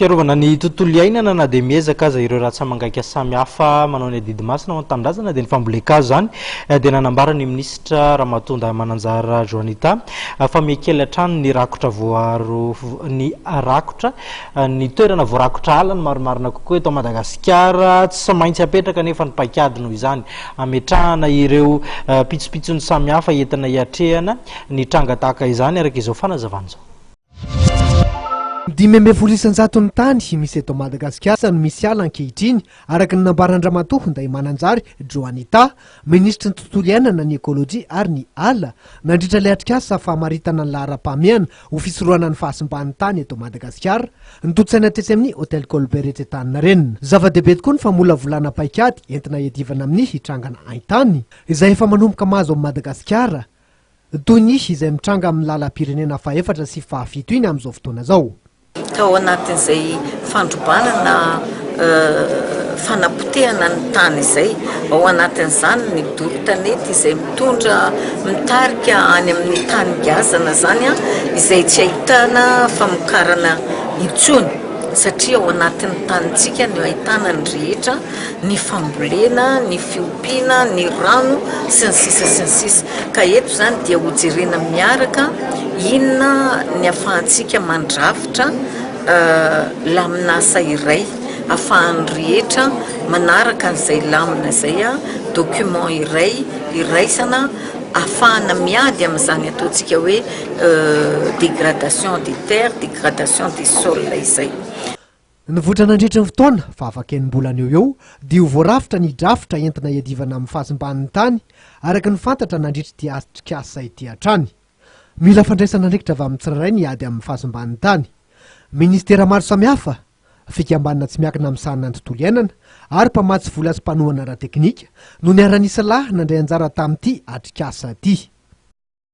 Fiarovana ny tontolo iainana na dia miezaka aza ireo ratsa-mangaika samihafa manao ny adidy masina ho an'ny tanindrazana dia ny fambolen-kazo izany dia nanambara ny minisitra Ramatoa Ndahimananjara Joanita fa mihakely hatrany ny rakotra voaro ny rakotra ny toerana voarakotra ala ny marimarina kokoa eto Madagasikara. Tsy maintsy apetraka anefa ny paikady noho izany ametrahana ireo pitsopitsony samihafa entina hiatrehana ny tranga tahaka izany araka izao fanazavana izao. 15% ny tany misy eto Madagasikara no misy ala ankehitriny, araka ny nambaran-dRamatoa Ndahimananjary Joanita, minisitry ny tontolo iainana, ny ekolojia ary ny ala, nandritra ilay atrikasa famaritana ny laharam-pahamehana ho fisorohana ny fahasimban'ny tany eto Madagasikara, notontosaina tetsy amin'ny Hotel Colbert etsy Antaninarenina. Zava-dehibe tokoa ny famolavolana paikady entina hiadivana amin'ny hitrangana haintany, izay efa manomboka mahazo an'i Madagasikara, Toy ny izay mitranga amin'ny lalam-pirenena fahefatra sy fahafito iny amin'izao fotoana izao. Ka ao anatin'izay fandrobana na fanapotehana ny tany izay, ao anatin'izany ny doro tanety izay mitondra mitarika any amin'ny tany ngazana izany izay tsy ahitana famokarana intsony satria ao anatin'ny tanintsika no ahitana ny rehetra, ny fambolena, ny fiompiana, ny rano, sy ny sisa sy ny sisa. Ka eto izany dia hojerena miaraka inona ny afahantsika mandrafitra lamin'asa iray afahan'ny rehetra manaraka an'izay lamina izay, document iray iraisana afahana miady amin'izany ataontsika hoe dégradation des terres, dégradation des sols izay. Nivoitra nandritry ny fotoana fa afaka enim-bolana eo eo dia ho voarafitra ny drafitra entina hiadivana amin'ny fahasimban'ny tany, araka ny fantatra nandritra ity atrikasa ity hatrany. Mila fandraisana andraikitra avy amin'ny tsirairay ny ady amin'ny fahasimban'ny tany. Ministera maro samihafa, fikambanana tsy miankina misahana ny tontolo iainana ary mpamatsy vola sy mpanohana ara-teknika no niara-nisalahy nandray anjara tamin'ity atrikasa ity.